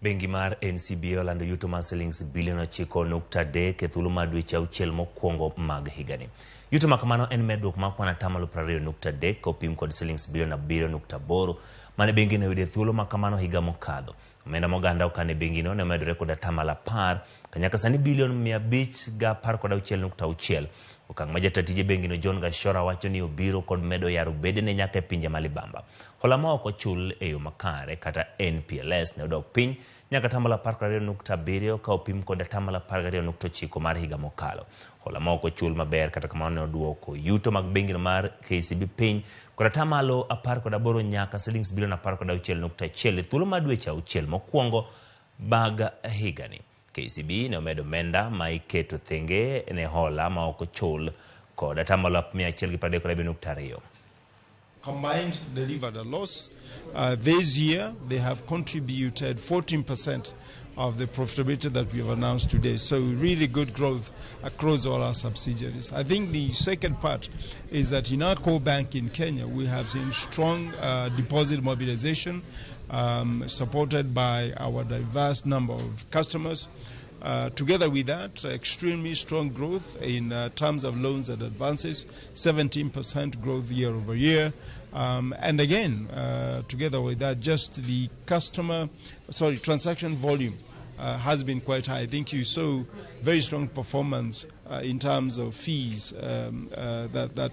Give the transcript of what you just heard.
Bengi mar NCBA olando yuto mar silings bilion 9.3 e thuolo mar dweche 6 mokwongo mag higani. Yuto ma kamano en medruok mar kwan 20.3% kopim kod silings bilion 7.8 mane bengino oyudo e thuolo ma kamano higa mokadho. Omenda ma oganda okano e bengino ne omedore kod 10% ka nyaka sani bilion 516.6. Okang' ma jata tije bengino John Gachora wacho ni obiro kod medo yaro bedene nyaka e pinje ma libamba. Hola ma ok ochul e yo makare kata NPLs ne odok piny nyaka 12.7% ka opim kod 12.9% mar higa mokalo. Hola ma ok ochul maber kata kamano ne oduoko yuto mag bengino mar KCB piny kod 18% nyaka silings bilion 16.1 e thuolo mar dweche 6 mokwongo mag higani. KCB ne omedo omenda ma iketo thenge ne hola ma ok ochul kod 137.2%. Combined delivered a loss. This year, they have contributed 14% of the profitability that we have announced today. So really good growth across all our subsidiaries. I think the second part is that in our core bank in Kenya, we have seen strong deposit mobilization, supported by our diverse number of customers. Together with that, extremely strong growth in terms of loans and advances, 17% growth year over year. And again, together with that, just the transaction volume has been quite high. I think you saw very strong performance in terms of fees that